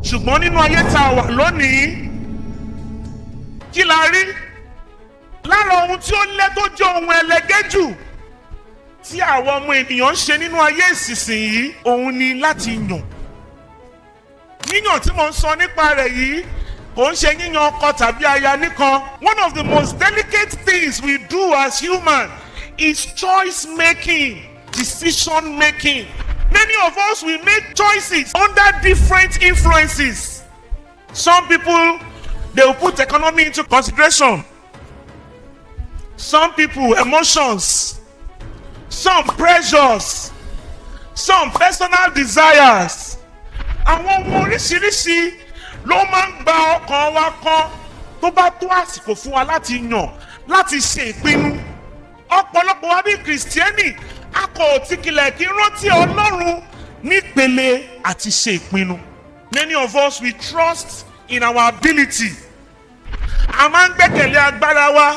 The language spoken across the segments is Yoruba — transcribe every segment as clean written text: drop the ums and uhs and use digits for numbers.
Ṣùgbọ́n nínú ayé tá a wà lónìí, kí la rí lára ohun tí ó lé tó jẹ́ ohun ẹlẹgẹ́ jù tí àwọn ọmọ ènìyàn ń ṣe nínú ayé ìsinsìnyí, òun ni láti yàn. Yíyàn tí mo ń sọ nípa rẹ̀ yìí kò ń ṣe yíyan ọkọ tàbí aya nìkan. One of the most delicate things we do as human is choice making, decision making. Many of us, we make choices under different influences. Some people, they will put economy into consideration. Some people, emotions. Some, pressures. Some, personal desires. Àwọn ohun oríṣiríṣi ló máa ń gba ọkàn wa kan tó bá tó àsìkò fún wa láti yàn, láti ṣe ìpinnu. Ọ̀pọ̀lọpọ̀ wa bí Kìrìsìtẹ́nì, a kò tìkìlẹ̀ kí rántí Ọlọ́run nípele àti ṣe ìpinnu. Many of us, we trust in our ability. A máa ń gbẹ́kẹ̀lé agbára wa,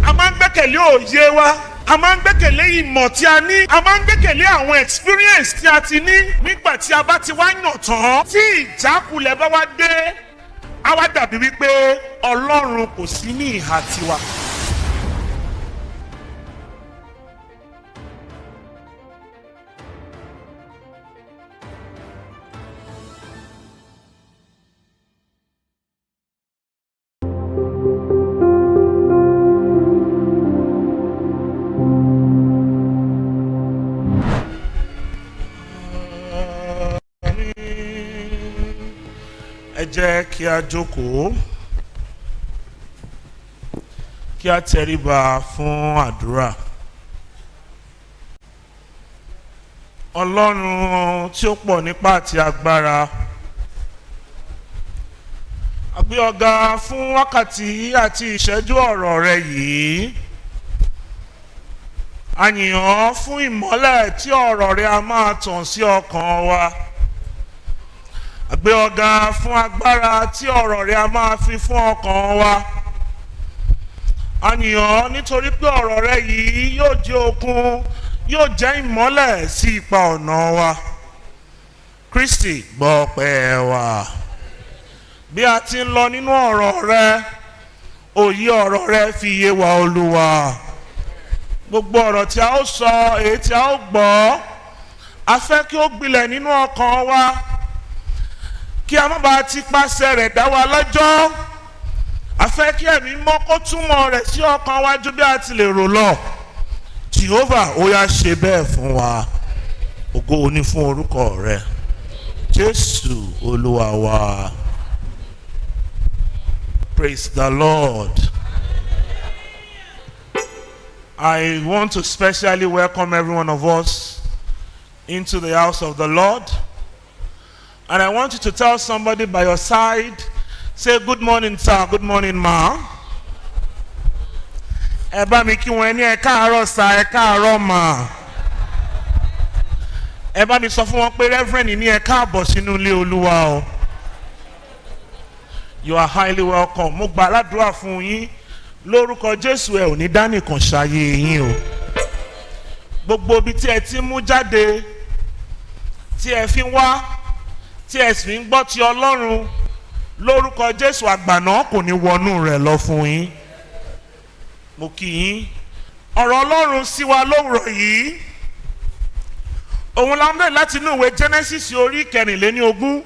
a máa ń gbẹ́kẹ̀lé òye wa, a máa ń gbẹ́kẹ̀lé ìmọ̀ tí a ní, a máa ń gbẹ́kẹ̀lé àwọn experience tí a ti ní. Nígbà tí a bá ti wá yàn tán, tí ìjákulẹ̀ bá wá dé, á wá dàbí wípé Ọlọ́run kò sí ní ìhà tiwa. Ẹ jẹ́ kí a jókòó, kí a tẹríba fún àdúrà. Ọlọ́run tí ó pọ̀ nípa àti agbára, a gbé ọ ga fún wákàtí àti ìṣẹ́jú ọ̀rọ̀ rẹ yìí. A yìn ọ́ fún ìmọ́lẹ̀ tí ọ̀rọ̀ rẹ a máa tàn sí ọkàn wa. A gbé ọ ga fún agbára tí ọ̀rọ̀ rẹ a máa fi fún ọkàn wa. A yìn ọ́ nítorí pé ọ̀rọ̀ rẹ yìí yóò jẹ́ okun, yóò jẹ́ ìmọ́lẹ̀ sí ipa ọ̀nà wa. Kristi, gbọ́ ọpẹ́ wa. Bí a ti ń lọ nínú ọ̀rọ̀ rẹ, òye ọ̀rọ̀ rẹ fi yé wa, Olúwa. Gbogbo ọ̀rọ̀ tí a ó sọ, èyí tí a ó gbọ́, a fẹ́ kí ó gbilẹ̀ nínú ọkàn wa, kí a má bàa ti pàṣẹ rẹ̀ dá wa lẹ́jọ́. A fẹ́ kí Ẹ̀mí Mímọ́ kó túmọ̀ rẹ̀ sí ọkàn wa ju bí a ti lè rò lọ. Jehovah, ó yá, ṣe bẹ́ẹ̀ fún wa. Ògo ni fún orúkọ rẹ, Jésù Olúwa wa. Praise the Lord. I want to specially welcome every one of us into the house of the Lord. And I want you to tell somebody by your side, say, "Good morning, sir. Good morning, ma." Ẹ bá mi kí wọn ní ẹ káàárọ̀ sir, ẹ káàárọ̀ ma. Ẹ bá mi sọ fún wọn pé Reverend ní ẹ káàbọ̀ sínú ilé Olúwa o. You are highly welcome. Mo gbà ládùúrà fún yín lórúkọ Jésù, ẹ ò ní dánìkan ṣayé yín o. Gbogbo ibi tí ẹ ti mú jáde, tí ẹ fi ń wá, tí ẹ sì ń gbọ́ ti Ọlọ́run, lórúkọ Jésù, àgbàná kò ní wọnú rẹ̀ lọ fún yín. Mo kí yín. Ọ̀rọ̀ Ọlọ́run sí wa lówùrọ̀ yìí, òun la ń bẹ̀rẹ̀ láti inú ìwé Genesis orí 24,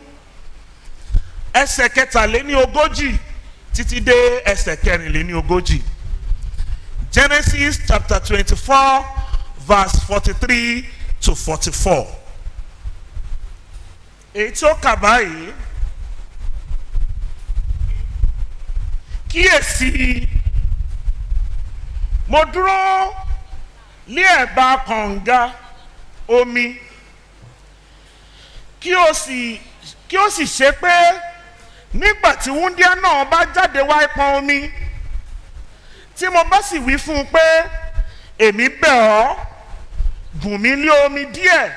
ẹsẹ̀ 43 títí dé ẹsẹ̀ 44. Genesis chapter 24, verse 43 to 44. Èyí tí ó kà báyìí: "Kíyèsí, mo dúró ní ẹ̀bá kànga omi, kí ó sì ṣe pé nígbà tí wúndíá náà bá jáde wá pọn omi, tí mo bá sì wí fún un pé, 'Èmi bẹ̀ ọ́, bùn mí ní omi díẹ̀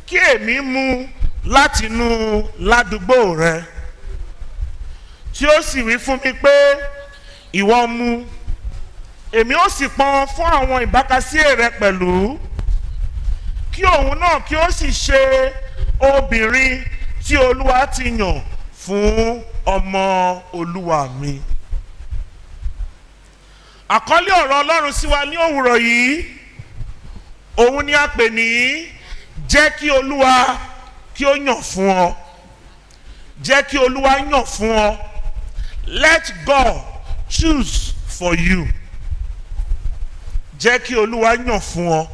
kí èmi mu látinú ládùúgbò rẹ,' tí ó sì wí fún mi pé, 'Ìwọ mu, èmi ó sì pọn fún àwọn ìbákasíè rẹ pẹ̀lú,' kí òun náà kí ó sì ṣe obìnrin tí Olúwa ti yàn fún ọmọ olúwa mi. Àkọlé ọ̀rọ̀ Ọlọ́run sí wa ní òwúrọ̀ yìí, òun ni a pè ní "Jẹ́ kí Olúwa kí ó yàn fún ọ". Jẹ́ kí Olúwa yàn fún ọ. Let God choose for you. Jẹ́ kí Olúwa yàn fún ọ.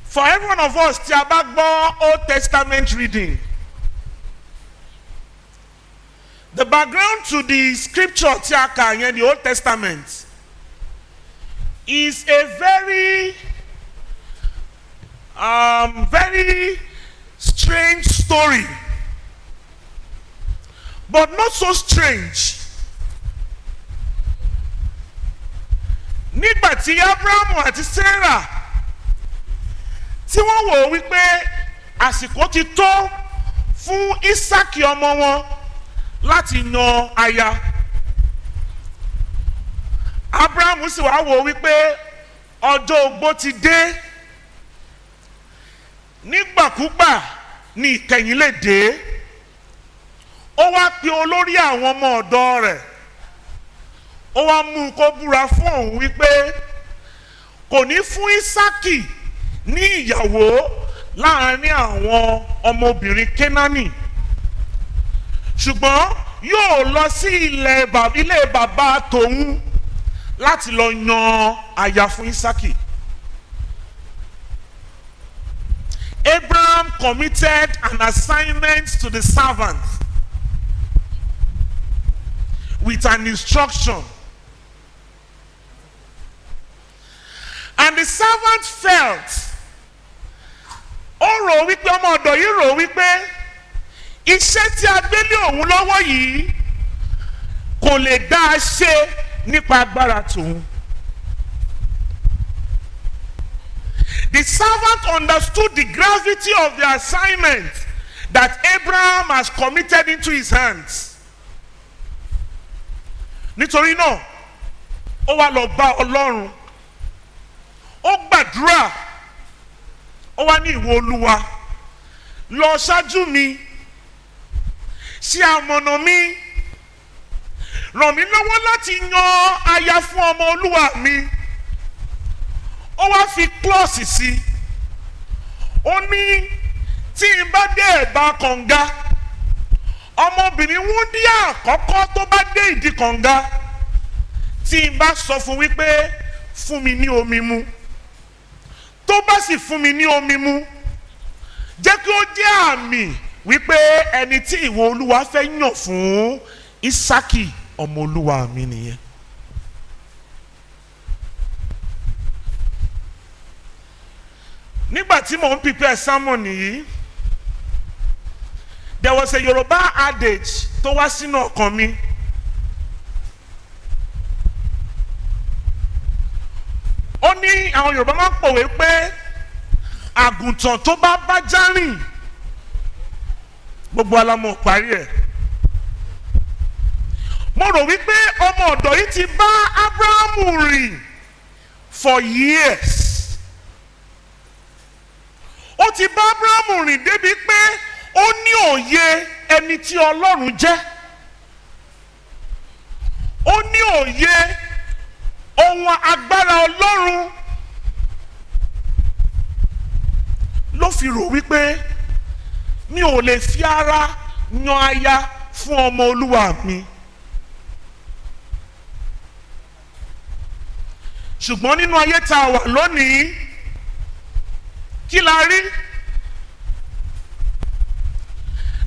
For every one of us tí a bá gbọ́ Old Testament reading, the background to the scripture tí a kà yẹn, the Old Testament, is a very strange story, but not so strange. Nígbà tí Abrahamu àti Sarah tí wọ́n wò ó wípé àsìkò ti tó fún Isaki ọmọ wọn láti yan aya, Abrahamu sì wá wò ó wípé ọjọ́ ogbó ti dé, nígbàkúgbà ni ìkẹyìn lè dé. Ó wá pe olórí àwọn ọmọ ọ̀dọ́ rẹ̀, ó wá mú un kó búra fún òun wípé kò ní fún Ísákì ní ìyàwó láàrin àwọn ọmọbìnrin Kénáánì, ṣùgbọ́n yóò lọ sí ilé bàbá tòun láti lọ yan aya fún Ísákì. Abraham committed an assignment to the servant with an instruction. And the servant felt, ó rò wípé, ọmọ ọ̀dọ̀ yìí rò wípé iṣẹ́ tí a gbé lé òun lọ́wọ́ yìí kò lè dá a ṣe nípa agbára tòun. The servant understood the gravity of the assignment that Abraham has committed into his hands. Nítorí náà, ó wá lọ bá Ọlọ́run, ó gbàdúrà, ó wá ní, "Ìwọ Olúwa, lọ ṣáájú mi, ṣe amọ̀nà mi, ràn mí lọ́wọ́ láti yan aya fún ọmọ olúwa mi." Ó wá fi klọ́ọ̀sì sí, ó ní tí n bá dé ẹ̀bá kànga, ọmọbìnrin wúndíá àkọ́kọ́ tó bá dé ìdí kànga, tí n bá sọ fún wípé fún mi ní omi mu, tó bá sì fún mi ní omi mu, jẹ́ kí ó jẹ́ àmì wípé ẹni tí ìwọ Olúwa fẹ́ yàn fún Ísákì ọmọ olúwa mi nìyẹn. Nígbà tí mò ń prepare sermon yìí, there was a Yoruba adage tó wá sínú ọkàn mi. Ó ní àwọn Yorùbá máa ń pòwe pé àgùntàn tó bá bájá rìn, gbogbo alamọ parí ẹ̀. Mo rò wípé ọmọ ọ̀dọ̀ yìí ti bá Abrahamu rìn for years. Ó ti bá Abrahamu rìn débi pé ó ní òye ẹni tí Ọlọ́run jẹ́. Ó ní òye ohun agbára Ọlọ́run, ló fi rò wípé mi ò lè fi ara yan aya fún ọmọ olúwa mi. Ṣùgbọ́n nínú ayé tá a wà lónìí, kí la rí?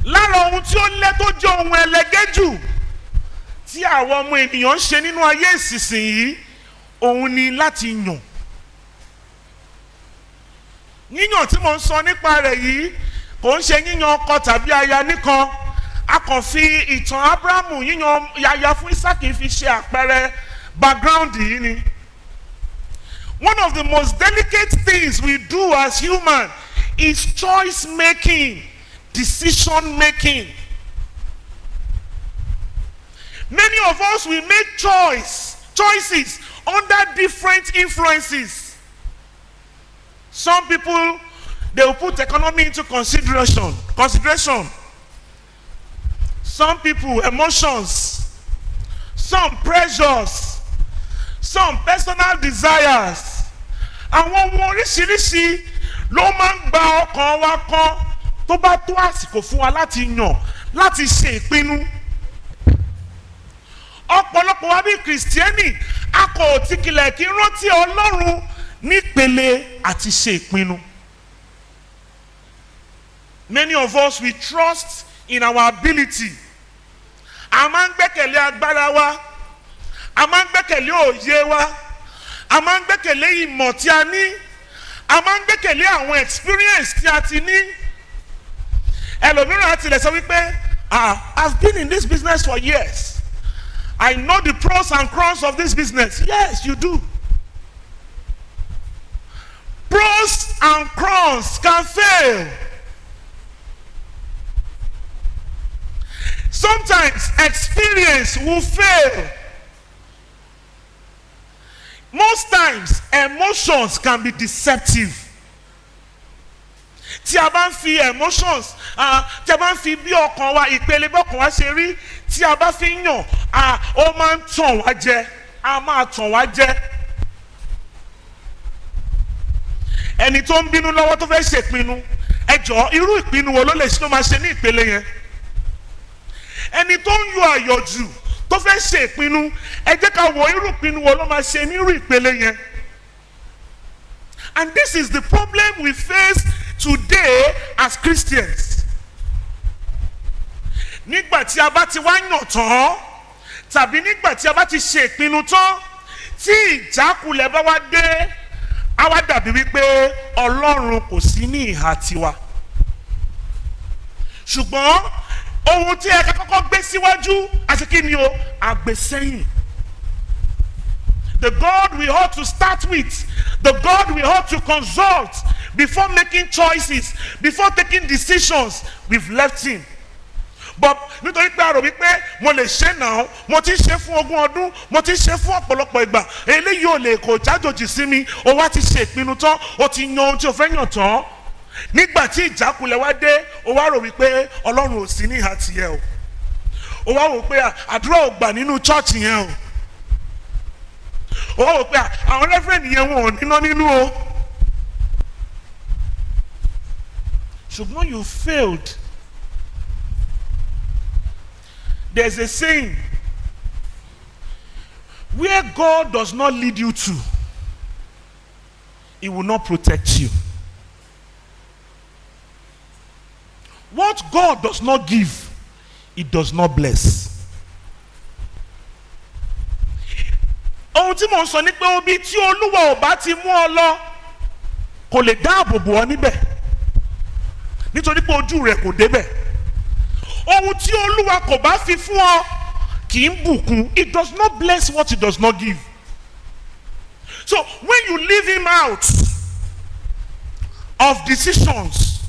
Lára ohun tí ó lé tó jẹ́ ohun ẹlẹgẹ́ jù tí àwọn ọmọ ènìyàn ń ṣe nínú ayé ìsinsìnyí, òun ni láti yàn. Yíyàn tí mo ń sọ nípa rẹ̀ yìí kò ń ṣe yíyan ọkọ tàbí aya nìkan. A kàn fi ìtàn Ábúráhámù yíyan aya fún Ísákì fi ṣe àpẹẹrẹ background yìí ni. One of the most delicate things we do as human is choice making, decision making. Many of us, we make choices under different influences. Some people, They will put economy into consideration. Some people, emotions. Some, pressures. Some, personal desires. Àwọn ohun oríṣiríṣi ló máa ń gba ọkàn wa kan tó bá tó àsìkò fún wa láti yàn, láti ṣe ìpinnu. Ọ̀pọ̀lọpọ̀ wa bí Kìrìsìtẹ́nì, a kò tìkìlẹ̀ kí rántí Ọlọ́run nípele àti ṣe ìpinnu. Many of us, we trust in our ability. A máa ń gbẹ́kẹ̀lé agbára wa, a máa ń gbẹ́kẹ̀lé òye wa, a máa ń gbẹ́kẹ̀lé ìmọ̀ tí a ní, a máa ń gbẹ́kẹ̀lé àwọn experience tí a ti ní. Ẹlòmíràn á tilẹ̀ sọ wípé, "Ah, I've been in this business for years. I know the pros and cons of this business." Yes, you do. Pros and cons can fail. Sometimes experience will fail. Most times, emotions can be deceptive. Tí a bá ń fi emotions, tí a bá ń fi bí ọkàn wa, ìpele bí ọkàn wa ṣe rí, tí a bá fi ń yàn, ó máa ń tàn wá jẹ, a máa tàn wá jẹ. Ẹni tó ń bínú lọ́wọ́ tó fẹ́ ṣèpinnu, ẹ jọ̀ọ́, irú ìpinnu wo ló lè ṣe, ló máa ṣe ní ìpele yẹn? Ẹni tó ń yọ àyọ̀jù tó fẹ́ ṣe ìpinnu, ẹ jẹ́ ká wo irú ìpinnu wo ló máa ṣe ní irú ìpele yẹn. And this is the problem we face today as Christians. Nígbà tí a bá ti wá yàn tán, tàbí nígbà tí a bá ti ṣe ìpinnu tán, tí ìjákulẹ̀ bá wá dé, á wá dàbí wípé Ọlọ́run kò sí ní ìhà tiwa. Ṣùgbọ́n ohun tí ẹ ká kọ́kọ́ gbé síwájú àti kí ni o, àgbésẹ́yìn. The God we ought to start with, the God we ought to consult before making choices, before taking decisions, we've left him. But nítorí pé a rò wípé mo lè ṣe náà, mo ti ṣe fún 20 ọdún, mo ti ṣe fún ọ̀pọ̀lọpọ̀ ìgbà, eléyìí ò lè kò jájòjì sí mi, o wá ti ṣe ìpinnu tán, o ti yan ohun tí o fẹ́ yàn tán. Nígbà tí ìjákulẹ̀ wá dé, o wá rò wípé Ọlọ́run ò sí ní ìhà tiẹ̀ o. O wá rò pé àdúrà ò gbà nínú chọ́ọ̀chì yẹn o. O wá rò pé àwọn rẹ́fẹ̀rẹ̀ndì yẹn wọn ò níná nínú o. Ṣùgbọ́n you failed. There's a saying, where God does not lead you to, he will not protect you. What God does not give, he does not bless. Ohun tí mò ń sọ ni pé obi tí Olúwa ò bá ti mú ọ lọ, kò lè dáàbò bò ọ níbẹ̀, nítorí pé ojú rẹ̀ kò débẹ̀. Ohun tí Olúwa kò bá fi fún ọ kì í bùkún. It does not bless what it does not give. So when you leave him out of decisions,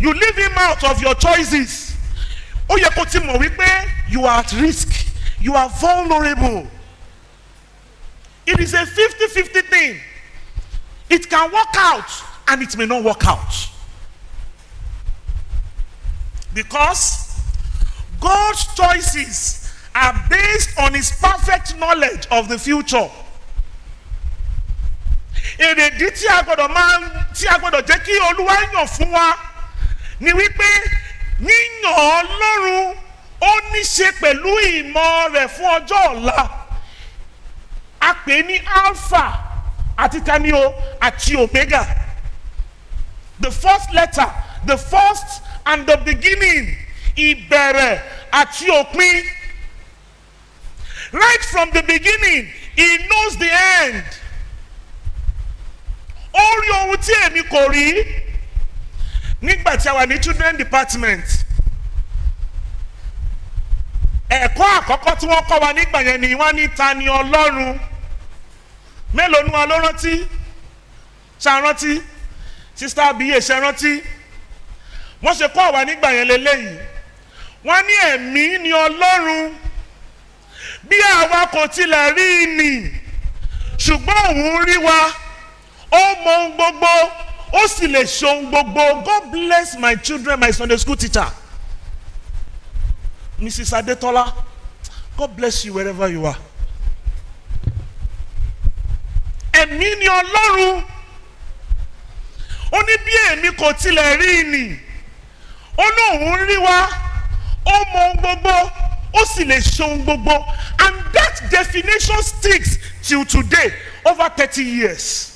you leave him out of your choices, ó yẹ kó ti mọ̀ wípé you are at risk, you are vulnerable. It is a 50-50 thing. It can work out and it may not work out. Because God's choices are based on his perfect knowledge of the future. Èrèdí tí a gbọ́dọ̀ máa tí a gbọ́dọ̀ jẹ́ kí Olúwa yàn fún wa ni wípé yíyàn Ọlọ́run ó ní ṣe pẹ̀lú ìmọ̀ rẹ̀ fún ọjọ́ ọ̀la. A pè ní Alpha àti tani o àti Omega. The first letter, the first and the beginning, ìbẹ̀rẹ̀ àti òpin. Right from the beginning, he knows the end. Ó rí ohun tí èmi kò rí. Nígbà tí a wà ní children department, ẹ̀kọ́ àkọ́kọ́ tí wọ́n kọ́ wa nígbà yẹn ni wọ́n ní ta ni Ọlọ́run. Mélòó nu wa ló rántí? Ṣá rántí? Sister Abiye ṣe rántí? Wọ́n ṣe kọ́ àwa nígbà yẹn lélẹ́yìí. Wọ́n ní ẹ̀mí ni Ọlọ́run, bí àwa kò tilẹ̀ rí i nì, ṣùgbọ́n òun rí wa, ó mọ ohun gbogbo, Ó sì lè ṣe ohun gbogbo. God bless my children, my Sunday school teacher, Mrs. Adetola. God bless you wherever you are. Ẹ̀mí ni Ọlọ́run. Ó ní bí èmi kò tilẹ̀ rí i nì, ó lóun rí wa. Ó mọ ohun gbogbo, ó sì lè ṣe ohun gbogbo. And that definition sticks till today, over 30 years.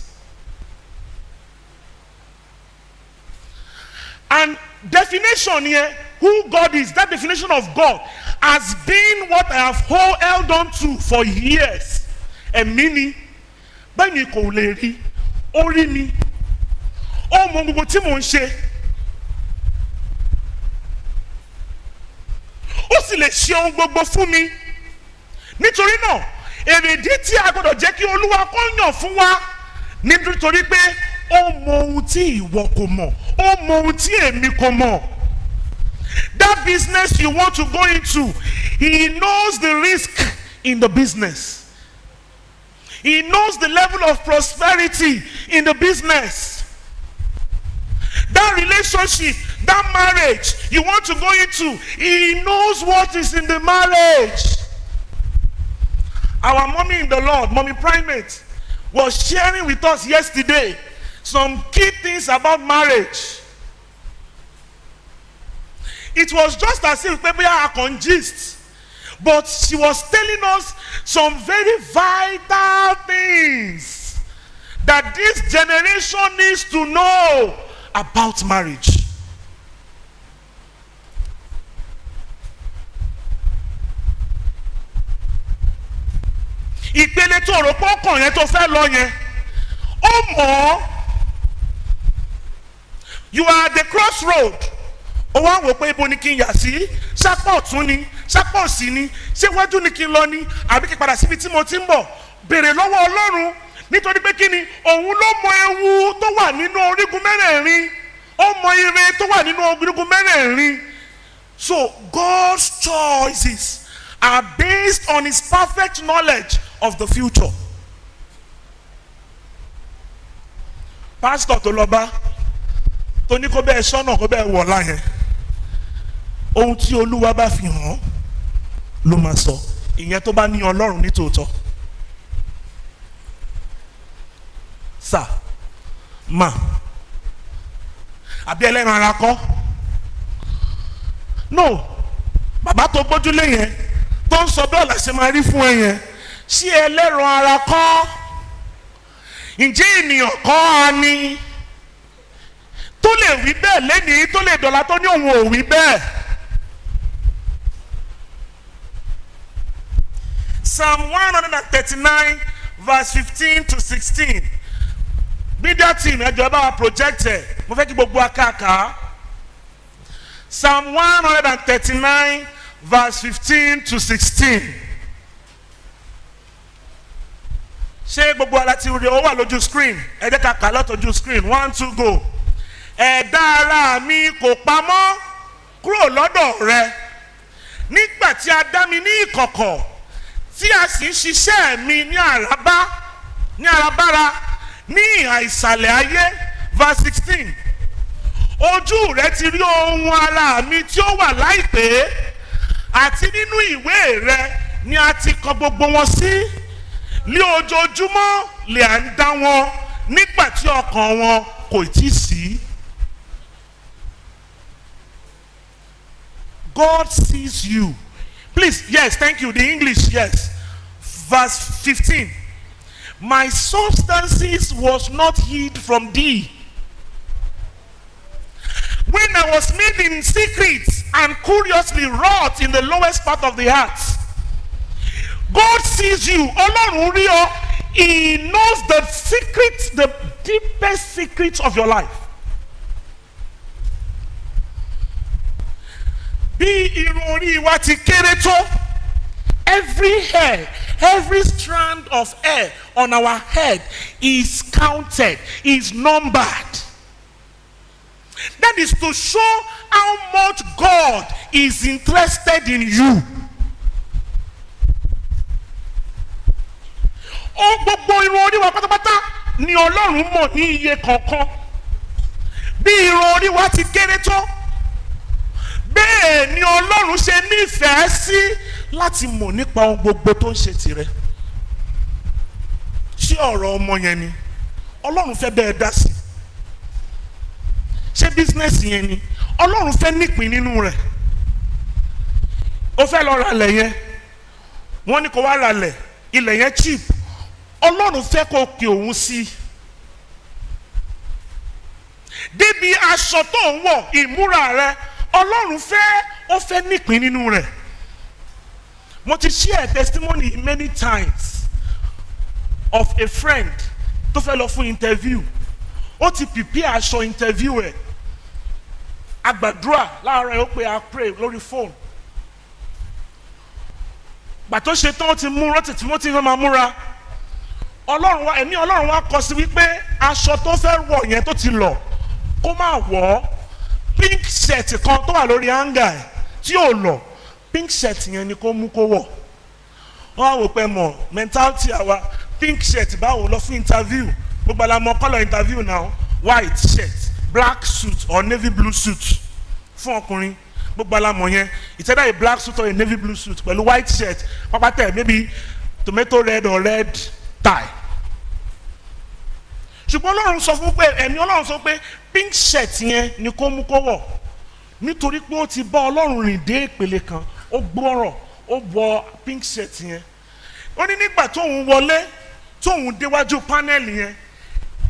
And definition yẹn, who God is, that definition of God has been what I have held on to for years. Ẹ̀mí ni. Bẹ́ẹ̀ ni kò lè rí, ó rí mi. Ó mọ gbogbo tí mò ń ṣe, ó sì lè ṣe ohun gbogbo fún mi. Nítorí náà, èrèdí tí a gbọdọ̀ jẹ́ kí Olúwa kó yàn fún wa, nítorí pé ó mọ ohun tí ìwọ kò mọ̀, ó mọ ohun tí èmi kò mọ̀. That business you want to go into, he knows the risk in the business. He knows the level of prosperity in the business. That relationship, that marriage you want to go into, he knows what is in the marriage. Our mommy in the Lord, Mommy Primate, was sharing with us yesterday some key things about marriage. It was just as if maybe I can gist, but she was telling us some very vital things that this generation needs to know about marriage. Ìpele tó rò pọ́kàn yẹn tó fẹ́ lọ yẹn, ó mọ̀ ọ́. You are at the crossroad. Ó wá wò pé ibo ni kí n yà sí? Sápọ̀ ọ̀tún ni, sápọ̀ òsì ni, ṣé wájú ni kí n lọ ni, àbí kí n padà síbi tí mo ti ń bọ̀? Béèrè lọ́wọ́ Ọlọ́run, nítorí pé kí ni? Òun ló mọ ewu tó wà nínú orígun mẹ́rẹ̀ẹ̀rin, ó mọ ire tó wà nínú orígun mẹ́rẹ̀ẹ̀rin. So God's choices are based on his perfect knowledge of the future. Pastor tó lọ bá, tó ní kó bẹ́ẹ̀ sọ́nà, kó bẹ́ẹ̀ wọ̀ láyẹn, ohun tí Olúwa bá fi hàn ló máa sọ. Ìyẹn tó bá ní Ọlọ́run ní tòótọ́. Sà mà àbí ẹlẹ́ran ara kọ́? No. Bàbá tó gbójúlé yẹn, tó ń sọ bẹ́ẹ̀ là ṣe máa rí fún ẹ yẹn, ṣé ẹlẹ́ran ara kọ́? Ǹjẹ́ ènìyàn kọ́ a ni tó lè wí bẹ́ẹ̀ lẹ́nìí, tó lè dọ̀la tó ní òun ò wí bẹ́ẹ̀? Psalm 139 verse 15 to 16. Media team, ẹ jọ̀ọ́, bá wa project ẹ̀. Mo fẹ́ kí gbogbo akáàká. Psalm 139 verse 15 to 16. Ṣé gbogbo ara ti rí? Ó wà lójú screen. Ẹ jẹ́ ká kà lọ́tọ̀jú screen. One, two, go. Ẹ̀dá ara mi kò pamọ́ kúrò lọ́dọ̀ rẹ nígbà tí a dá mi ní ìkọ̀kọ̀, tí a sì ń ṣiṣẹ́ mi ní àràbá ní àràbára ní ìhà ìsàlẹ̀ ayé. Verse 16. Ojú rẹ ti rí ohun ara mi tí ó wà láìpé, àti nínú ìwé rẹ ni a ti kọ gbogbo wọn sí ní ojoojúmọ́ lè à ń dá wọn, nígbà tí ọkàn wọn kò tí ì sí. God sees you. Please, yes, thank you. The English, yes. Verse 15. My substances was not hid from thee when I was made in secret and curiously wrought in the lowest part of the earth. God sees you. Ọlọ́run rí ọ. He knows the secret, the deepest secret of your life. Bí irun orí wa ti kéré tó, every hair, every strand of hair on our head is counted, is numbered. That is to show how much God is interested in you. Ó gbogbo irun orí wa pátápátá ni Ọlọ́run mọ̀ ní iye kọ̀ọ̀kan. Bí irun orí wa ti kéré tó, bẹ́ẹ̀ ni Ọlọ́run ṣe nífẹ̀ẹ́ sí láti mọ̀ nípa ohun gbogbo tó ń ṣe tirẹ̀. Ṣé ọ̀rọ̀ ọmọ yẹn ni Ọlọ́run fẹ́ bẹ́ẹ̀ dá sí? Ṣé business yẹn ni Ọlọ́run fẹ́ nípìn nínú rẹ̀? Ó fẹ́ lọ ra ilẹ̀ yẹn, wọ́n ní kó wá ra ilẹ̀, ilẹ̀ yẹn cheap, Ọlọ́run fẹ́ kó pe òun sí i. Débi aṣọ tó ń wọ̀, ìmúra rẹ, Ọlọ́run fẹ́, ó fẹ́ nípìn nínú rẹ̀. Mo ti share testimony many times of a friend tó fẹ́ lọ fún interview. Ó ti prepare aṣọ interview ẹ̀. Agbàdúrà láàárọ̀ ẹ̀, ó pe, a pray lórí phone. Gbà tó ṣe tán, ó ti mú rántí tí wọ́n ti fẹ́ máa múra. Ọlọ́run wa, ẹ̀mí Ọlọ́run wa kọ sí wípé aṣọ tó fẹ́ wọ̀ yẹn tó ti lọ, kó má wọ̀ ọ́. Pink shirt kan tó wà lórí hanger ẹ̀ tí ò lọ, pink shirt yẹn ni kó mú kó wọ̀. Wọ́n á wò pé mọ̀ mentality àwa, pink shirt báwo lọ fún interview? Gbogbo la mọ̀ colour interview now: white shirt, black suit or navy blue suit fún ọkùnrin. Gbogbo la mọ̀ yẹn. It's either a black suit or a navy blue suit pẹ̀lú white shirt pápátẹ̀, maybe tomato red or red tie. Ṣùgbọ́n Ọlọ́run sọ fún pé, ẹ̀mí Ọlọ́run sọ pé pink shirt yẹn ni kó mú kó wọ̀, nítorí pé ó ti bá Ọlọ́run rìn dé ìpele kan. Ó gbọ́rọ̀, ó wọ pink shirt yẹn. Ó ní nígbà tóun wọlé, tóun déwájú panel yẹn,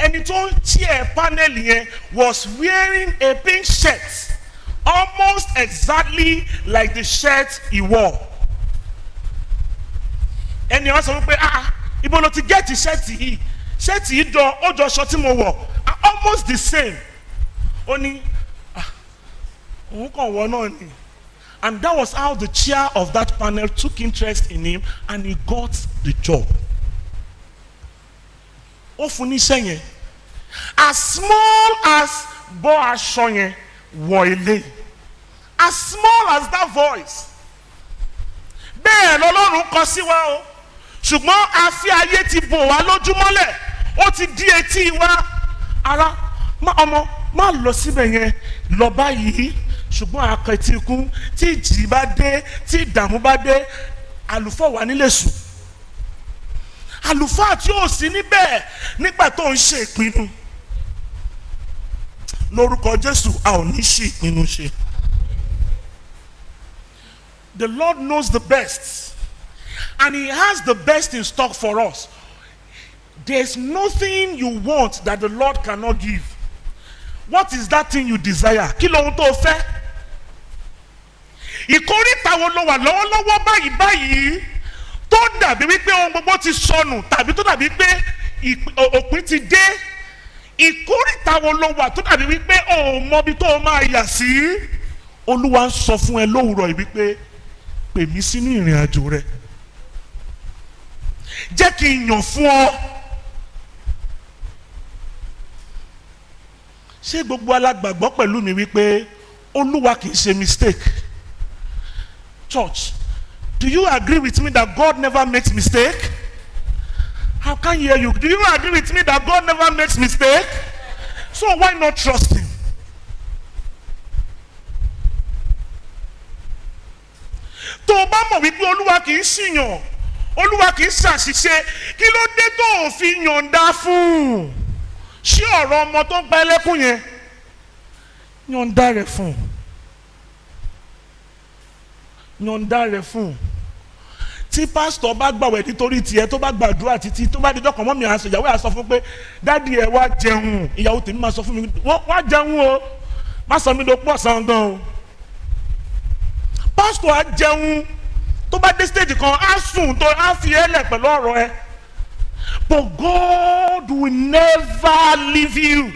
ẹni tó ń chair panel yẹn was wearing a pink shirt almost exactly like the shirt he wore. Ẹni wọ́n sọ wípé, "Ah, ibo ló ti get shirt yìí? Shirt yìí jọ, ó jọ aṣọ tí mo wọ̀, almost the same." Ó ní, "Ah, òun kàn wọ náà ni." And that was how the chair of that panel took interest in him and he got the job. Ó fún níṣẹ́ yẹn. As small as bọ́ aṣọ yẹn wọ eléyìí, as small as that voice, bẹ́ẹ̀ lọ́lọ́run kọ sí wa o. Ṣùgbọ́n àfi ayé ti bò wá lójúmọ́lẹ̀, ó ti di etí wa. Ara má ọmọ má lọ síbẹ̀ yẹn, lọ báyìí. Ṣùgbọ́n akẹ́tìkún, tí ìjì bá dé, tí ìdààmú bá dé, àlùfáà wà nílé sùn, àlùfáà tí ò sí níbẹ̀ nígbà tó ń ṣe ìpinnu. Lórúkọ Jésù, a ò ní ṣe ìpinnu ṣe. The Lord knows the best and he has the best in stock for us. There is nothing you want that the Lord cannot give. What is that thing you desire? Kí lohun tó o fẹ́? Ìkóríta wo ló wà lọ́wọ́lọ́wọ́ báyìí báyìí tó dàbí wípé ohun gbogbo ti sọnù, tàbí tó dàbí pé òpin ti dé? Ìkóríta wo ló wà tó dàbí wípé o ò mọbi tó o máa yà sí? Olúwa ń sọ fún ẹ lówùrọ̀ yìí wípé, "Pè mí sínú ìrìn àjò rẹ, jẹ́ kí n yàn fún ọ." Ṣé gbogbo alágbàgbọ́ pẹ̀lú mi wípé Olúwa kì í ṣe mistake? Church, do you agree with me that God never makes mistake? I can't hear you. Do you agree with me that God never makes mistake? So why not trust him? Tó o bá mọ̀ wípé Olúwa kì í ṣìyàn, Olúwa kì í ṣàṣìṣe, kí ló dé tó o fi yọ̀ǹda fún un? Ṣé ọ̀rọ̀ ọmọ tó ń pa ẹlẹ́kùn yẹn, yọ̀ǹda rẹ̀ fún un, yọ̀ǹda rẹ̀ fún un. Tí pásítọ̀ bá gbàwẹ̀ nítorí tiẹ̀, tó bá gbàdúrà títí, tó bá dijọ́ kan, mọ́ mi àṣọ ìyàwó ẹ̀ sọ fún pé, "Daddy, ẹ̀ wá jẹun." Ìyàwó tèmi máa sọ fún mi, "Wá jẹun o, má sọ mi ló pọ̀ sàn gan o." Pásítọ̀ á jẹun, tó bá dé stage kan, á sùn, tó á fi ẹ́ lẹ̀ pẹ̀lú ọ̀rọ̀ ẹ. But God will never leave you.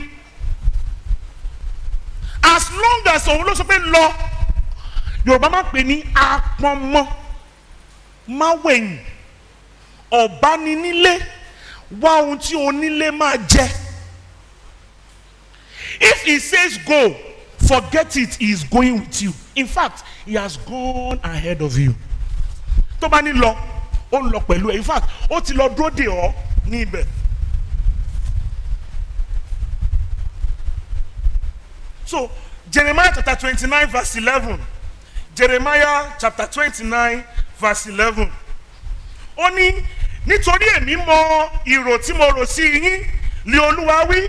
As long as òun ló sọ pé lọ. Yorùbá máa ń pè ní apọnmọ máwẹ̀yìn, ọ̀báninílé wá ohun tí onílé máa jẹ. If he says go, forget it, he is going with you. In fact, he has gone ahead of you. Tó bá ní lọ, ó ń lọ pẹ̀lú ẹ. In fact, ó ti lọ dúró dè ọ́ ní ibẹ̀. So Jeremiah chapter 29 verse 11, Jeremiah chapter 29 verse 11, ó ní, "Nítorí èmi mọ ìrò tí mo rò sí yín," ni Olúwa wí,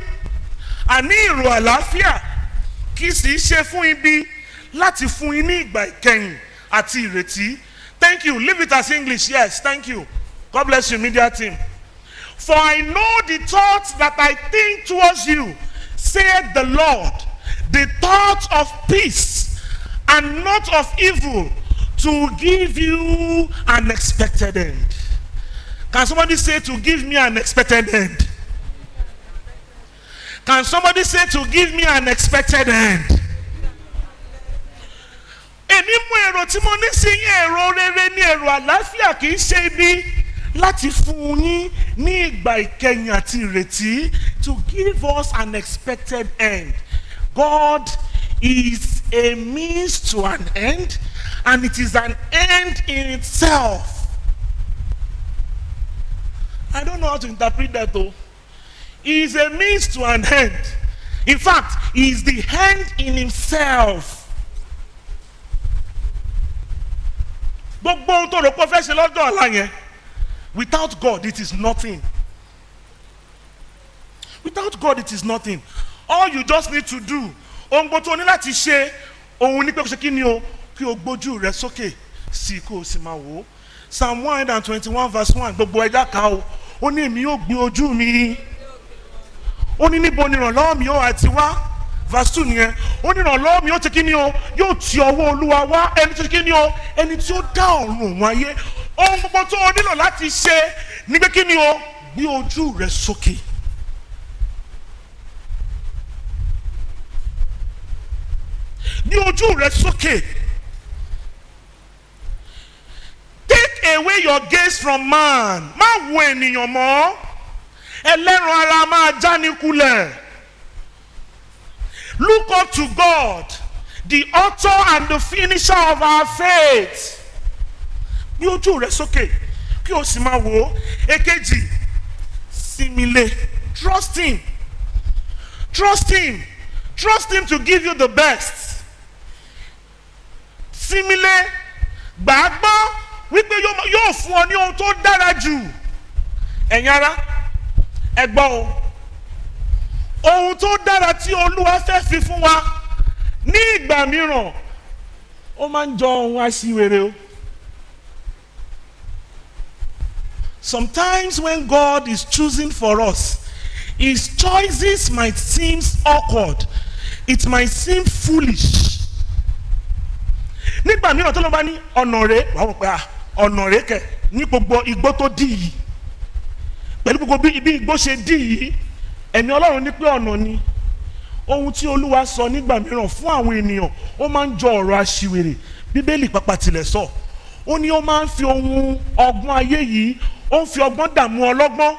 "àní ìrò àlàáfíà, kì í sì í ṣe fún ibi, láti fún yín ní ìgbà ìkẹyìn àti ìrètí." Thank you. Leave it as English. Yes, thank you. God bless you, media team. "For I know the thoughts that I think towards you, saith the Lord, the thoughts of peace and not of evil, to give you an expected end." Can somebody say, "To give me an expected end"? Can somebody say, "To give me an expected end"? Èmi mọ èrò tí mo ní sí yín, èrò rere ní, èrò àlàáfíà, kì í ṣe ibi, láti fún yín ní ìgbà ìkẹyìn àti ìrètí. To give us an expected end. God is a means to an end, and it is an end in itself. I don't know how to interpret that though. He is a means to an end. In fact, he is the end in himself. Gbogbo ohun tó rò pé ó fẹ́ ṣe lọ́jọ́ ọ̀la yẹn, without God it is nothing. Without God it is nothing. All you just need to do, ohun gbogbo tó ní láti ṣe, òun ní pé kó ṣe kí ni o, kí o gbójú rẹ sókè sí, kó o sì máa wò ó. Psalm 121 verse 1, gbogbo ẹ jẹ́ á kà o. Ó ní, "Èmi yóò gbé ojú mi." Ó ní, "Níbo ni ìrànlọ́wọ́ mi yóò àti wá?" Verse 2 nìyẹn. Ó ní, "Ìrànlọ́wọ́ mi yóò ti kí ni o? Yóò ti ọwọ́ Olúwa wá, ẹni tó kí ni o? Ẹni tí ó dá ọ̀run òun ayé." Ohun gbogbo tó o nílò láti ṣe ní pé kí ni o? Gbé ojú rẹ sókè. Gbé ojú rẹ sókè. Take away your gaze from man. Má wo ènìyàn mọ́. Ẹlẹ́ran ara máa jáni kulẹ̀. Look up to God, the author and the finisher of our faith. Gbé ojú rẹ sókè kí o sì máa wò ó. Èkejì, sinmi lé. Trust him. Trust him. Trust him to give you the best. Sinmi lé. Gbàgbọ́ wípé yóò fún ọ ní ohun tó dára jù. Ẹ̀yin ará, ẹ gbọ́ o. Ohun tó dára tí Olúwa fẹ́ fi fún wa ní ìgbà mìíràn, ó máa ń jọ ohun aṣiwèrè o. Sometimes when God is choosing for us, his choices might seem awkward. It might seem foolish. Nígbà mìíràn tó ló bá ní ọ̀nà rẹ̀, wàá wò pé ọ̀nà rẹ̀ kẹ̀ ní gbogbo igbó tó dì yìí. Pẹ̀lú gbogbo bí igbó ṣe dì yìí, ẹ̀mí Ọlọ́run ní pé ọ̀nà ni. Ohun tí Olúwa sọ nígbà mìíràn fún àwọn ènìyàn, ó máa ń jọ ọ̀rọ̀ aṣiwèrè. Bíbélì pàpà tilẹ̀ sọ. Ó ní ó máa ń fi ohun ọgbọ́n ayé yìí, ó ń fi ọgbọ́n dààmú ọlọ́gbọ́n.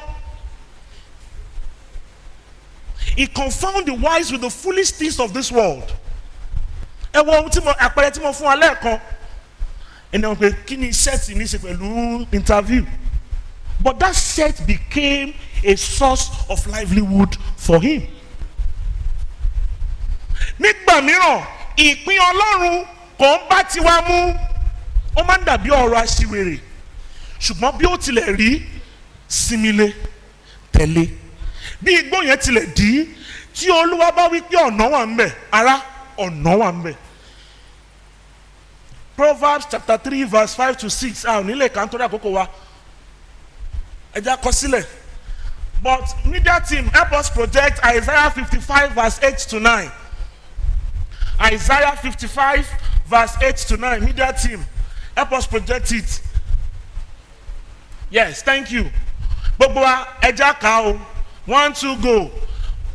He confound the wise with the foolish things of this world. Ẹ wo ohun tí mo, àpẹẹrẹ tí mo fún wa lẹ́ẹ̀kan. Ẹni wọn pé kí ni shirt ní ṣe pẹ̀lú interview? But that shirt became a source of livelihood for him. Nígbà mìíràn, ìpín Ọlọ́run kò ń bá tiwa mú. Ó máa ń dàbí ọ̀rọ̀ aṣiwèrè. Ṣùgbọ́n bí ó tilẹ̀ rí, sinmi lé, tẹ̀lé. Bí igbó yẹn tilẹ̀ dí, tí Olúwa bá wí pé ọ̀nà wà ń bẹ̀, ará, ọ̀nà wà ń bẹ̀. Proverbs chapter 3 verse 5 to 6. A ò ní lè kà nítorí àkókò wa. Ẹ jẹ́ á kọ sílẹ̀. But media team, help us project Isaiah 55 verse 8 to 9. Isaiah 55 verse 8 to 9. Media team, help us project it. Yes, thank you. Gbogbo wa, ẹ jẹ́ á kà o. One, two, go.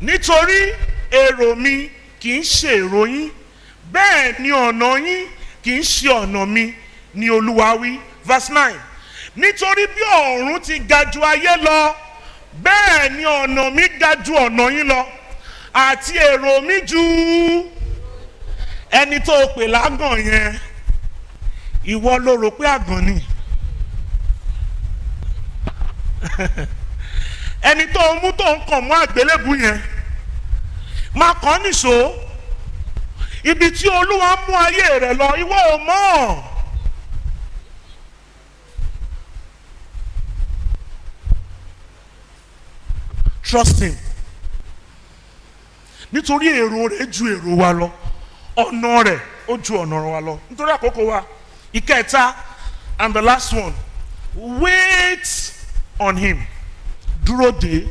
"Nítorí èrò mi kì í ṣe èrò yín, bẹ́ẹ̀ ni ọ̀nà yín kì í ṣe ọ̀nà mi, ni Olúwa wí." Verse 9. "Nítorí bí ọ̀run ti ga ju ayé lọ, bẹ́ẹ̀ ni ọ̀nà mi ga ju ọ̀nà yín lọ, àti èrò mi ju." Ẹni tó o pè lágàn yẹn, ìwọ ló rò pé àgàn ni. Ẹni tó o mú tó ń kàn mọ́ àgbélébù yẹn, máa kàn nìṣó. Ibi tí Olúwa mú ayé rẹ lọ, ìwọ ò mọ̀. Trust him. Nítorí èrò rẹ̀ ju èrò wa lọ, ọ̀nà rẹ̀ ó ju ọ̀nà wa lọ. Nítorí àkókò wa, ìkẹta and the last one, wait on him. Dúró dè,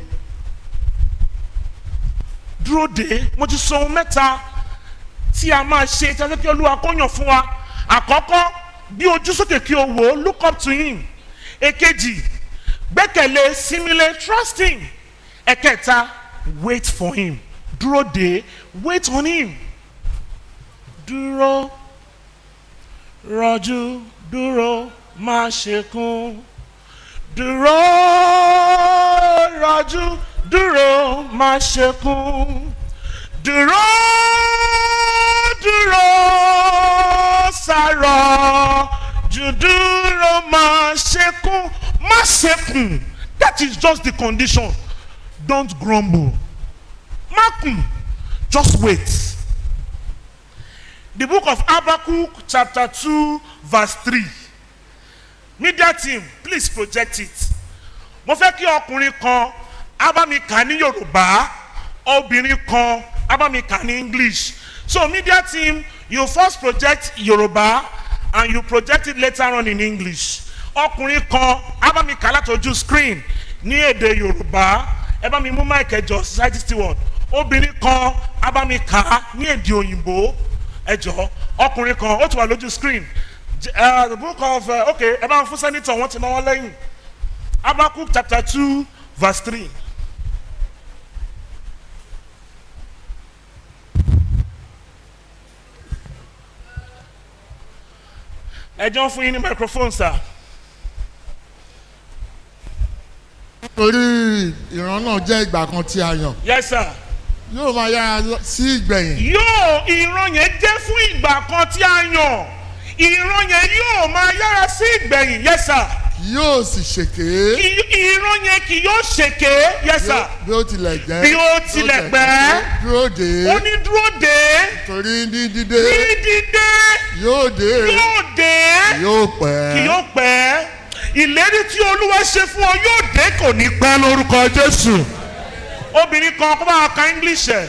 dúró dè. Mo ti sọ ohun mẹ́ta tí a máa ṣe tí a fẹ́ kí Olúwa kó yàn fún wa. Àkọ́kọ́, gbé ojú sókè kí o wò ó, look up to him. Èkejì, gbẹ́kẹ̀lé, sinmi, trust him. Ẹ̀kẹta, wait for him, dúró dè, wait on him. Dúró rọjú, dúró, má ṣe kún. Dúró rọjú, dúró, má ṣe kún. Dúró, dúró, sàrọ̀ jù, dúró, má ṣe kún, má ṣe kún. That is just the condition. Don't grumble, má kùn, just wait. The book of Habakkuk, chapter 2, verse 3. Media team, please project it. Mo fẹ́ kí ọkùnrin kan á bá mi kà ní Yorùbá, obìnrin kan á bá mi kà ní English. So media team, you first project Yorùbá and you project it later on in English. Ọkùnrin kan á bá mi kà látọjú screen ní èdè Yorùbá. Ẹ bá mi mú mic, ẹ jọ̀ọ́, society steward. Obìnrin kan á bá mi kà ní èdè òyìnbó, ẹ jọ̀ọ́. Ọkùnrin kan, ó ti wà lójú screen. The book of okay, ẹ bá ń fún senator, wọ́n ti náwó lẹ́yìn. Habakkuk chapter 2 verse 3. Ẹ jọ̀ọ́, fún yín ní microphone, sir. Torí ìran náà jẹ́ ìgbà kan tí a yàn, Yes, sir. yóò máa yára sí ìgbẹ̀yìn. Yóò, ìran yẹn jẹ́ fún ìgbà kan tí a yàn, ìran yẹn yóò máa yára sí ìgbẹ̀yìn. Yes, sir. Kì yóò sì ṣèké. Ìran yẹn kì yóò ṣèké. Yes, sir. Bí ó tilẹ̀ jẹ́ Bí ó tilẹ̀ pẹ́. Dúró dè Ó é. ní dúró dè é. Torí ní dídé Ní dídé yóò dé, yóò dé, yóò pẹ́. Kì yóò pẹ́. Ìlérí tí Olúwa ṣe fún ọ yóò dé, kò ní pẹ́ lórúkọ Jésù. Obìnrin kan kó bá wa ka English ẹ̀.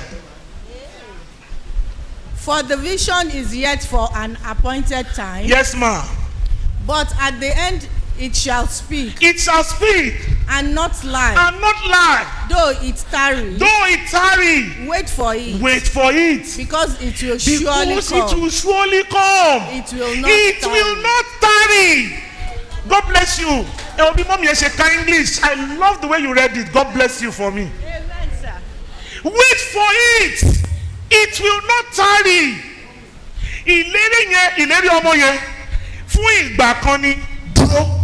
For the vision is yet for an appointed time, Yes, ma. but at the end it shall speak It shall speak and not lie. and not lie. Though it tarry, Though it tarry, wait for it, wait for it, because it will surely because come. it will surely come. It will not It tarry. will not tarry. God bless you. Ẹ wo bí mummy ẹ ṣe ka English. I love the way you read it. God bless you for me. Amen, sir. Wait for it, it will not tarry. Ìlérí yẹn, ìlérí ọmọ yẹn, fún ìgbà kan ni, dúró.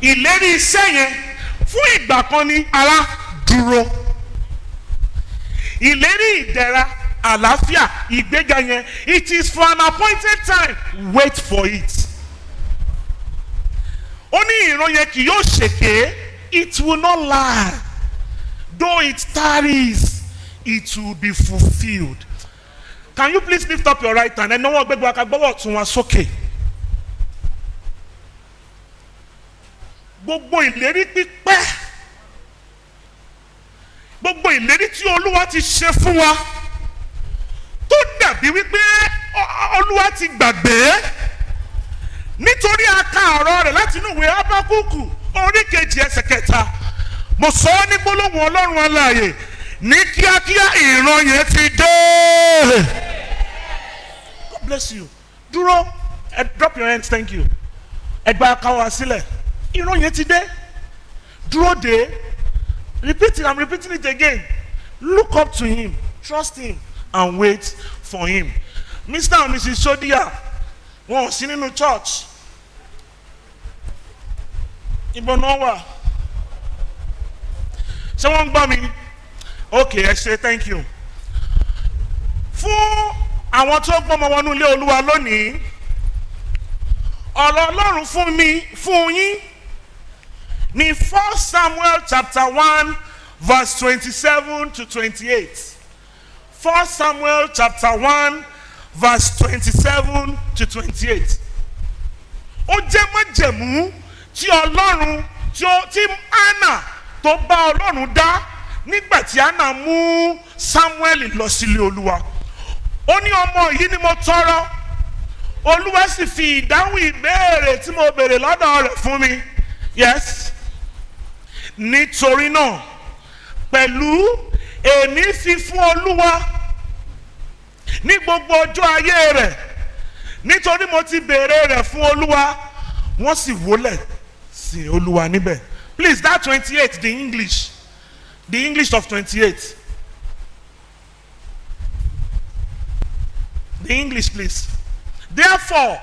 Ìlérí iṣẹ́ yẹn, fún ìgbà kan ni, ará, dúró. Ìlérí ìdẹ̀ra, àlàáfíà, ìgbéga yẹn, it is for an appointed time. Wait for it. Ó ní ìran yẹn kì yóò ṣèké. It will not lie. Though it tarries, it will be fulfilled. Can you please lift up your right hand? Ẹ náwó gbẹgbẹ aka, gbọ́wọ́ ọ̀tún wa sókè. Gbogbo ìlérí pípẹ́, gbogbo ìlérí tí Olúwa ti ṣe fún wa tó dàbí wípé Olúwa ti gbàgbé, nítorí a ka ọ̀rọ̀ rẹ̀ láti inú ìwé Hábákúkù orí 2 ẹsẹ̀ 3, mo sọ ọ́ ní gbólóhùn Ọlọ́run alààyè, ní kíákíá ìran yẹn ti dé. God bless you. Dúró. Ẹ drop your hands, thank you. Ẹ gba aka wa sílẹ̀. Ìran yẹn ti dé, dúró dé. Repeat it, I'm repeating it again. Look up to him, trust him and wait for him. Mr and Mrs Sodia, wọn ò sí nínú church. Ibo náà wà? Ṣé wọ́n ń gbọ́ mi? Ok, ẹ ṣe, thank you. Fún àwọn tó gbọ́mọ wọnú ilé Olúwa lónìí, ọ̀rọ̀ Ọlọ́run fún mi, fún yín ní 1 Samuel chapter 1 verse 27 to 28. 1 Samuel chapter 1 verse 27 to 28. Ó jẹ́ májẹ̀mú tí Ọlọ́run tí ó tí Anna tó bá Ọlọ́run dá nígbà tí Anna mú Samuel lọ sílé Olúwa. Ó ní, "Ọmọ yìí ni mo tọrọ, Olúwa sì fi ìdáhùn ìbéèrè tí mo béèrè lọ́dọ̀ rẹ̀ fún mi." Yes, nítorí náà pẹ̀lú èmi fi fún Olúwa ní gbogbo ọjọ́ ayé rẹ̀, nítorí mo ti béèrè rẹ̀ fún Olúwa. Wọ́n sì wólẹ̀ sí Olúwa níbẹ̀. Please, that 28, the English of 28, the English, please. "Therefore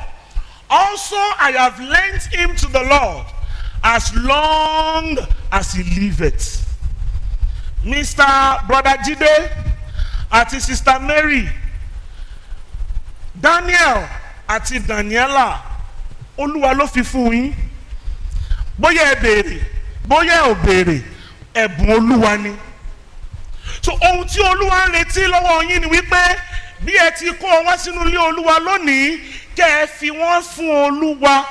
also I have lent him to the Lord. As long as he liveth." Mr. Brother Jide àti Sister Mary, Daniel àti Daniela, Olúwa ló fi fún yín. Bóyá ẹ béèrè, bóyá ẹ ò béèrè, ẹ̀bùn Olúwa ni. So ohun tí Olúwa ń retí lọ́wọ́ yín ni wípé bí ẹ ti kó wọn sínú ilé Olúwa lónìí, kẹ́ ẹ fi wọ́n fún Olúwa.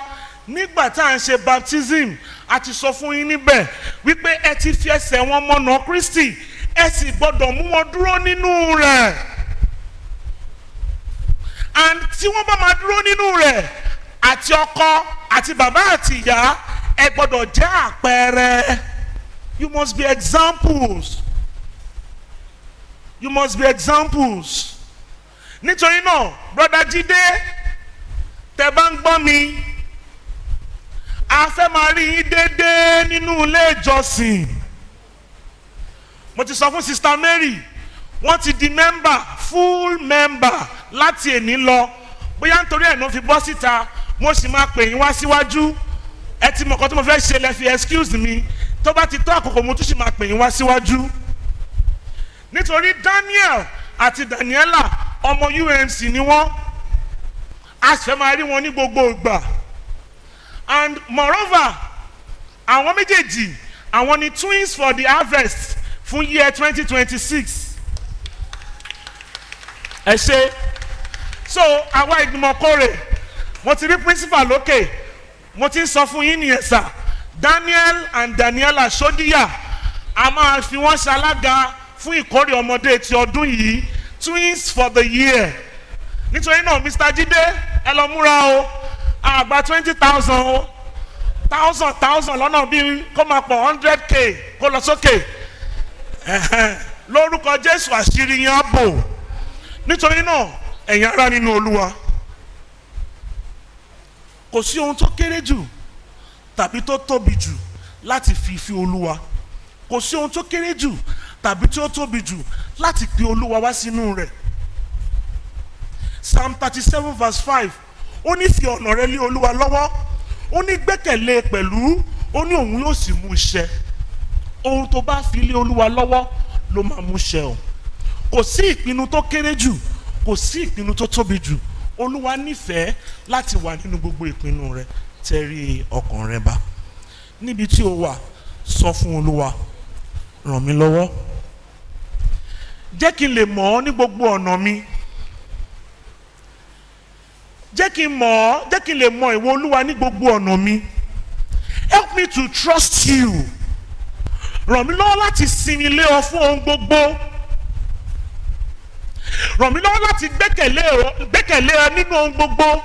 Nígbà tá à ń ṣe baptism, a ti sọ fún yín níbẹ̀ wípé ẹ ti fi ẹsẹ̀ wọn mọ̀nà Kristi, ẹ sì gbọ́dọ̀ mú wọn dúró nínú rẹ̀. And tí wọ́n bá máa dúró nínú rẹ̀, àti ọkọ àti bàbá àti ìyá, ẹ gbọ́dọ̀ jẹ́ àpẹẹrẹ. You must be examples, you must be examples. Nítorí náà, Brother Jídé, tẹ́ bá ń gbọ́ mi, a fẹ́ máa rí yín déédéé nínú ilé ìjọsìn. Mo ti sọ fún Sister Mary, wọ́n ti di member, full member láti èní lọ. Bóyá nítorí ẹ̀ ló fi bọ́ síta. Mo sì máa pè yín wá síwájú. Ẹ ti mọ̀ nǹkan tí mo fẹ́ ṣe lẹ fi excuse mi. Tó bá ti tó àkókò, mo tún sì máa pè yín wá síwájú, nítorí Daniel àti Daniela, ọmọ UMC ni wọ́n. A sì fẹ́ máa rí wọn ní gbogbo ìgbà. And moreover, àwọn méjèèjì, àwọn ni twins for the harvest fún year 2026. Ẹ ṣe. So àwa ìgbìmọ̀ kórè, mo ti rí principal lókè, mo ti ń sọ fún yín nìyẹn sà. Daniel and Daniela Sodiya, a máa fi wọ́n ṣalága fún ìkórè ọmọdé ti ọdún yìí, twins for the year. Nítorí náà, Mr. Jide, ẹ lọ múra o. Àgbà 20,000 o, thousand thousand lọ́nà bíi kó máa pọ̀, 100K kó lọ sókè. Ẹ̀hẹ́n. Lórúkọ Jésù, àṣírí yẹn á bò. Nítorí náà, ẹ̀yin ará nínú Olúwa, kò sí ohun tó kéré jù tàbí tó tóbi jù láti fi fi Olúwa. Kò sí ohun tó kéré jù tàbí tó tóbi jù láti pe Olúwa wá sínú rẹ̀. Psalm 37 verse 5, ó ní, "Fi ọ̀nà rẹ lé Olúwa lọ́wọ́," ó ní, "gbẹ́kẹ̀lé pẹ̀lú," ó ní, "òun yóò sì mú iṣẹ́." Ohun tó bá fi lé Olúwa lọ́wọ́ ló máa mú ṣẹ o. Kò sí ìpinnu tó kéré jù, kò sí ìpinnu tó tóbi jù. Olúwa nífẹ̀ẹ́ láti wà nínú gbogbo ìpinnu rẹ. Tẹrí ọkàn rẹ bá níbi tí o wà, sọ fún Olúwa, "Ràn mí lọ́wọ́, jẹ́ kí n lè mọ̀ ọ́ ní gbogbo ọ̀nà mi. Jẹ́ kí n mọ̀ ọ́, jẹ́ kí n lè mọ ìwọ Olúwa ní gbogbo ọ̀nà mi. Help me to trust you. Ràn mí lọ́wọ́ láti sinmi lé ọ fún ohun gbogbo. Ràn mí lọ́wọ́ láti gbẹ́kẹ̀lé ẹ nínú ohun gbogbo.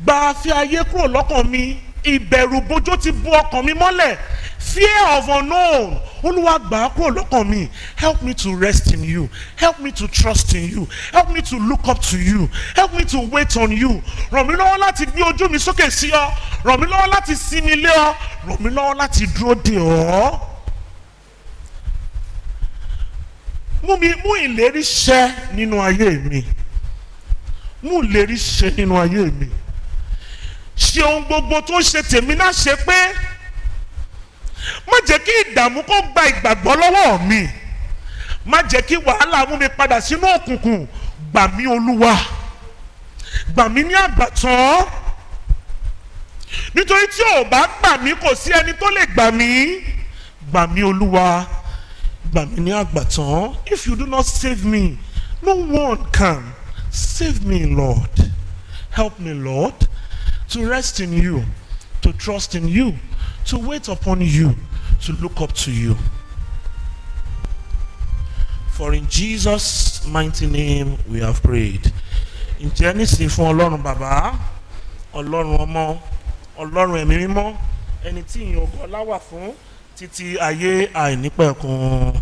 Gba àfi ayé kúrò lọ́kàn mi. Ìbẹ̀rù bójó ti bu ọkàn mi mọ́lẹ̀, fear of unknown. Olúwa, gbà á kúrò lọ́kàn mi. Help me to rest in you. Help me to trust in you. Help me to look up to you. Help me to wait on you. Ràn mí lọ́wọ́ láti gbé ojú mi sókè sí ọ. Ràn mí lọ́wọ́ láti sinmi lé ọ. Ràn mí lọ́wọ́ láti dúró dè ọ́. Mú mi mú ìlérí ṣẹ nínú ayé mi. Mú ìlérí ṣẹ nínú ayé mi. Ṣe ohun gbogbo tó ń ṣe tèmi náà ṣe pé. Má jẹ́ kí ìdààmú kó gba ìgbàgbọ́ lọ́wọ́ mi. Má jẹ́ kí wàhálà mú mi padà sínú òkùnkùn. Gbà mí, Olúwa, gbà mí ní àgbàtàn, nítorí tí ò bá gbà mí, kò sí ẹni tó lè gbà mí. Gbà mí, Olúwa. Gbà mí ní àgbàtàn. If you do not save me, no one can save me, Lord. Help me, Lord, to rest in you, to trust in you, to wait upon you, to look up to you. For in Jesus' mighty name we have prayed. Ǹjẹ́ nísìnyí fún Ọlọ́run Bàbá, Ọlọ́run Ọmọ, Ọlọ́run Ẹ̀mí Mímọ́, ẹni tí ìyìn ògo ọlá wà fún títí ayé àìnípẹ̀kun.